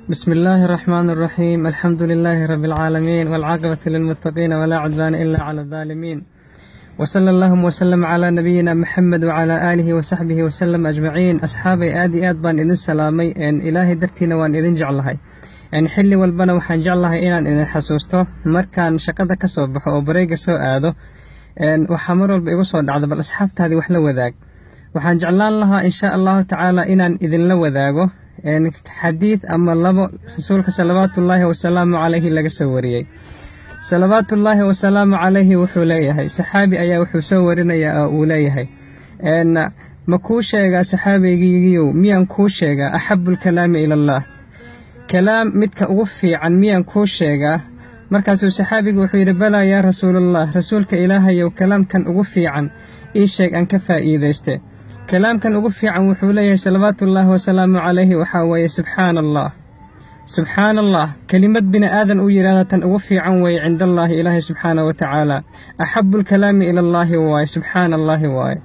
بسم الله الرحمن الرحيم، الحمد لله رب العالمين، والعاقبة للمتقين، ولا عدوان إلا على الظالمين، وصلى اللهم وسلم على نبينا محمد وعلى آله وصحبه وسلم أجمعين. Asxaabay, aad iyo aad baan idin salaamay. Ilaahay dartiina waan idin jeclahay. Xilli walbana waxaan jeclahay inaan idin xasuusto. Markaan shaqada ka soo baxo oo bareega soo aado, waxaa mar walba igu soo dhacda, bal asxaabtaadii wax la wadaag. Waxaan jeclaan lahaa, insha Allahu tacaala, inaan idinla wadaago xadiid ama labo Rasuulka salawaatullaahi wasalaamu calayhi laga soo wariyey. Salawaatullaahi wasalaamu calayhi wuxuu leeyahay, saxaabi ayaa wuxuu soo warinayaa oo uu leeyahay: "Ma kuu sheegaa, saxaabigiygiyow, miyaan kuu sheegaa أحب الكلام إلى الله, kalaam midka ugu fiican miyaan kuu sheegaa?" Markaasuu saxaabigu wuxuu yidhi: "بلى يا رسول الله, Rasuulka Ilaahayow, kalaamkan ugu fiican ii sheeg aan ka faa'iidayste." Kalaamkan ugu fiican, wuxuu leeyahay salawaatullaahi wasalaamu calayhi, waxaa weeye "subxaana Allah". Subxaana Allah, kelimad bini aadan uu yidhahda tan ugu fiican weeye عند الله, Ilaahay subxaana wa tacaala. أحب الكلام إلى الله waaye, subxaana Allaahi waaye.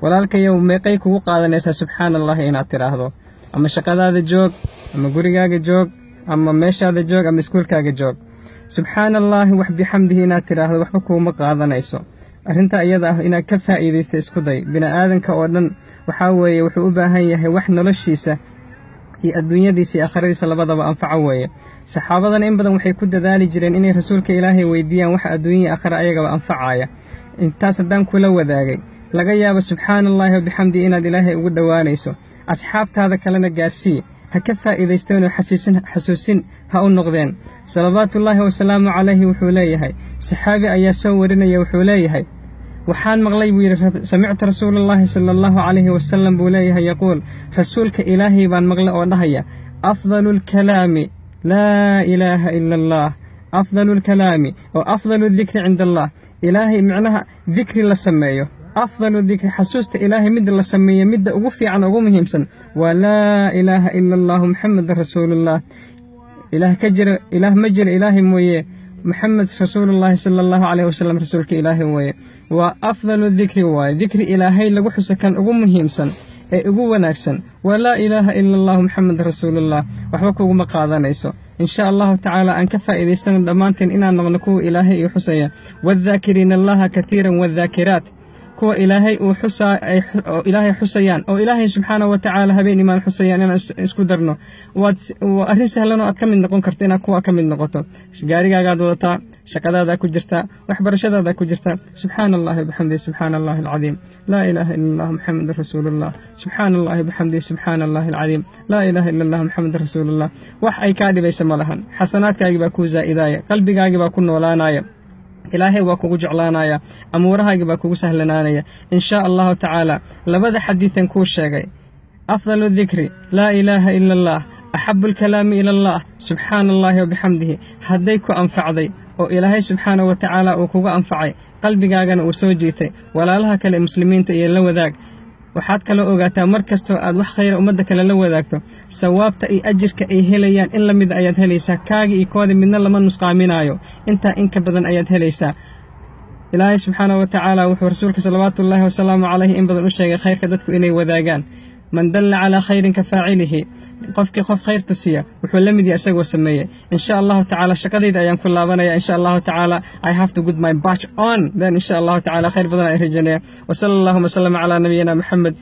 Walaalkayow, meeqay kugu qaadanaysaa subxaana Allahi inaad tidhaahdo? Ama shaqadaada joog, ama gurigaaga joog, ama meeshaada joog, ama iskuulkaaga joog, subxaana Allaahi wax بحمده inaad tidhaahdo waxba kuuma qaadanayso. Arrintaa iyada ah inaad ka faa'iidaysta isku day. Bini aadanka oo dhan waxaa weeye wuxuu u baahan yahay wax noloshiisa iyo adduunyadiisa iyo aakhiradiisa labadaba anfaco weeye. Saxaabadana in badan waxay ku dadaali jireen inay Rasuulka Ilaahay weydiiyaan waxa adduunyaya aakhira ayagaba anfacaya. Intaas haddaan kula wadaagay, laga yaabo subxaana Allaahi wabixamdihi inaad Ilaahay ugu dhowaanayso. Asxaabtaada kalena gaarsii, ha ka faa'iidaysteenoo xasiisin xasuusin ha u noqdeen. Salawaatullaahi wasalaamu calayhi wuxuu leeyahay, saxaabi ayaa soo warinaya, wuxuu leeyahay: "Waxaan maqlay," buu yidhi, "سمعت رسول الله صلى الله عليه وسلم," buu leeyahay, "يقول," Rasuulka Ilaahay baan maqlay oo dhahaya: "أفضل الكلام لا إله إلا الله, أفضل الكلام oo أفضل الذكر عند الله." Ilaahay micnaha dikri la sameeyo, أفضل الذكر, xasuusta Ilaahay midda la sameeyo midda ugu fiican, ugu muhiimsan waa "لا إله إلا الله محمد رسول الله", ilaah ka jira, ilaah ma jira Ilaahay mooye, Maxamed rasuulullaahi sala Allahu caleyhi wasalam rasuulka Ilaahay weeye. Waa أفضل الذكر waaye. Dikri Ilaahay lagu xuso kan ugu muhiimsan ee ugu wanaagsan waa "لا إله إلا الله محمد رسول الله". Waxba kuguma qaadanayso. Insha Allahu tacaala aan ka faa'iidaysano dhammaanteen inaan noqno kuwa Ilaahay uu xusaya, والذاكرين الله كثيرا والذاكرات, kuwa Ilaahay uu xusaa, oo Ilaahay xusayaan, oo Ilaahay subxaanahu wa tacaala habeen imaan xusayaan inaan isku darno. Waad waa arrin sahlan oo aad ka mid noqon karto inaad kuwa ka mid noqoto. Gaarigaagaad wadataa, shaqadaadaa ku jirtaa, waxbarashadaadaa ku jirtaa, "subxaana Allahi bixamdihi, subxaana Allahi alcadiim, لا إله إلا الله محمد رسول الله, subxaana Allahi bixamdihi, subxaana Allahi alcadiim, لا إله إلا الله محمد رسول الله." Wax ay kaa dhibaysa ma lahan. Xasanaadkaagii baa kuu zaa'idaaya, qalbigaagii baa ku noolaanaya, Ilaahay waa kugu jeclaanaya, amuurahaagii baa kugu sahlanaanaya, in shaa Allahu tacaala. Labada xadiidan kuu sheegay, أفضل الذكر لا إله إلا الله, أحب الكلام إلى الله subxaana Allahi wabixamdihi, hadday ku anfacday oo Ilaahay subxaana wa tacaala uu kuga anfacay, qalbigaagana uu soo jiitay, walaalaha kale muslimiinta iyo la wadaag. Waxaad kaloo ogaataa, mar kastoo aad wax khayra ummadda kale la wadaagto, sawaabta iyo ajirka ay helayaan in la mida ayaad helaysaa. Kaaga iyo koodi midna lama nusqaaminaayo, intaa in ka badan ayaad helaysaa. Ilaahay subxaana wa tacaala wuxuu Rasuulka salawaatullaahi wasalaamu calayhi in badan u sheegay khayrka dadku inay wadaagaan. "من دل على خير كفاعله", qofkii qof khayr tusiya wuxuu la mid yahay isagoo sameeyey. Insha Allahu tacaala shaqadayda ayaan ku laabanaya. Insha Allahu tacaala I have to put my badge on then. Insha Allahu tacaala khayr badan ayaan rajaynaya. وصلى اللهم وسلم على نبينا محمد.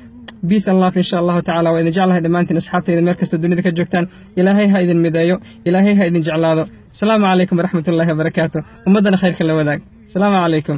Peace and love. Insha Allahu tacaala waa idin jeclahay dhammaantiin asxaabtayda, meel kasta dunida ka joogtaan. Ilaahay ha idin mideeyo, Ilaahay ha idin jeclaado. Asalaamu calaykum waraxmatullaahi wabarakaatu. Ummaddana khayrka la wadaag. Asalaamu calaykum.